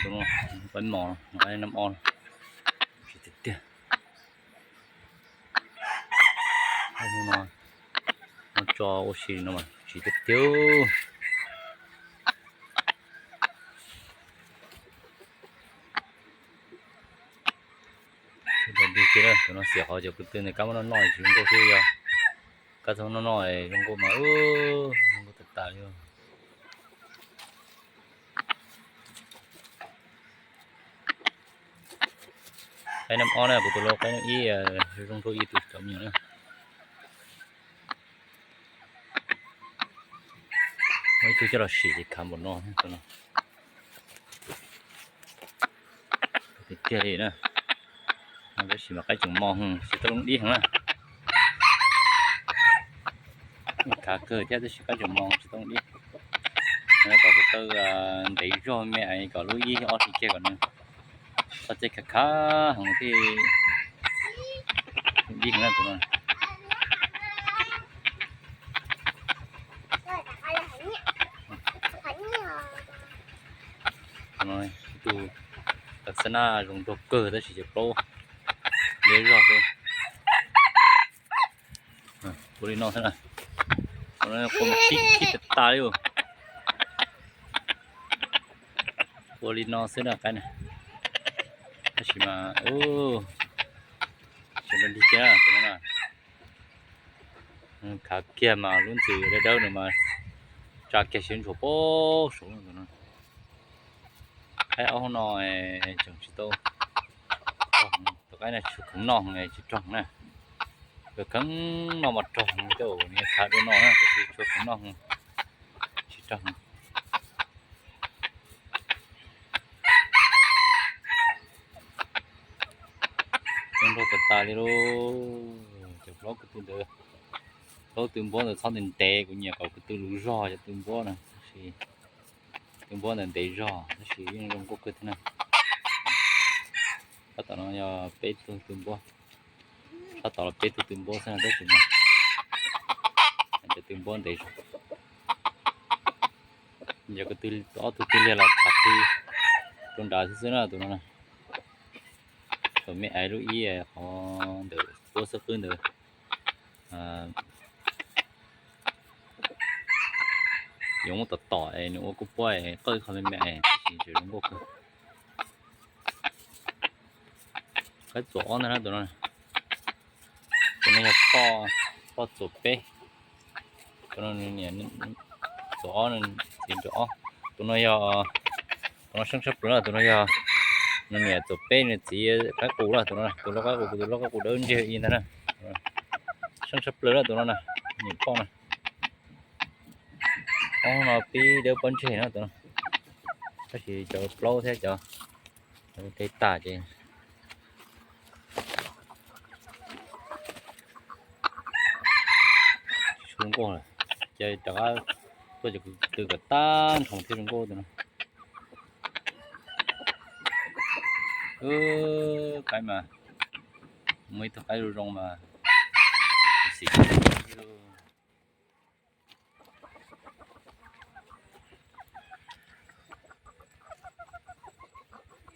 Qaib mos, qaib nab ob, tsis tiag tiag. Hnub no muab tso ua si no mas tsis tiag tiag. Sawv daws tig kiag, tus no xiam qhov cov kwv tw ntawd kab muab noj noj tsis zoo nkauj xwb, yog kab txhob noj noj zoo nkauj mas zoo nkauj tag tas li. Qaib nab ob na, kuv tus lau qaib nab ib zoo nkauj ib tug cov me nyuam na. Muaj ib tug coj los sim ces khav npaum no, tiag tiag li na. Tab sis mas qaib tseem mos, tsis tau lub dib heev na. Khav kawg thiab tab sis qaib tseem mos tsis tau lub dib. Kom kuv taw ntev zog me es kom lub ib ob hlis kiag kom nws txhob txev khav khav heev thiaj dib heev na tus no. Tus no ib tug taw xab nab zoo nraug kawg tab sis ces plaub liab zog xwb. Ua li no xwb na. Ua li no xwb na, qaib na. Ua li no xwb na qaib na. Tab sis mas, ua, tsis nrog dig kiag tus no na. Khav kiag mas lub ntxwm dawb dawb no mas tsa kiag siab ntshua pab saud tus no. Qaib ob no tseem tsis tau, tus qaib no tshuav khoom noj tsis raug na. Tus kheev noj mas raug, coj nws khav dua no na, tab sis tshuav khoom noj tsis raug. Zoo nraug tas tas li lauj. Cov plaub ko tw ntawd, plaub tw npuab ntawd txhob ntev ntev, kuv nyiam kom ko tw luv zog cov tw npuab na, tab sis tw npuab ntawd ntev zog tab sis yeej zoo nkauj kawg thiab na. Tab tom no yog peb tug tw npuab, tab tom los peb tug tw npuab xwb tab sis mas cov tw npuab ntev zog. Yog ko tw ob tug tw liag los tshav tw rau nrad xwb xwb na tus no na. Thaum me aiv lub ib qhov ntawm puab xwb qwb ntawd. Yuav muab tom tom es nws ua kuj puab es qawj qhov me me es tab sis tseem zoo nkauj kawg. Qaib txuas ob ntag na tus no. Tus no yog poj txuas peb. Tus no niam txuas ob, txiv ntsuas ob. Tus no yog, tus no seeb tshaj plaws na, tus no yog nws niam txuas peb nws txiv qaib qus na, tus no tus lau qaib qus, tus lau qaib qus dawb ntseg ib ntag na. Seeb tshaj plaws na tus no na, niam poj na. Ob no pib dawb pob ntseg na tus no, tab sis cov plaub thiab cov, cov kev tas ces tsis zoo nkauj lawm. Ces rov qab tuaj cov ko tw kom tag nrho thiaj zoo nkauj tus no. Qaib mas, muaj ib tug qaib zoo zoo mas, xim xim.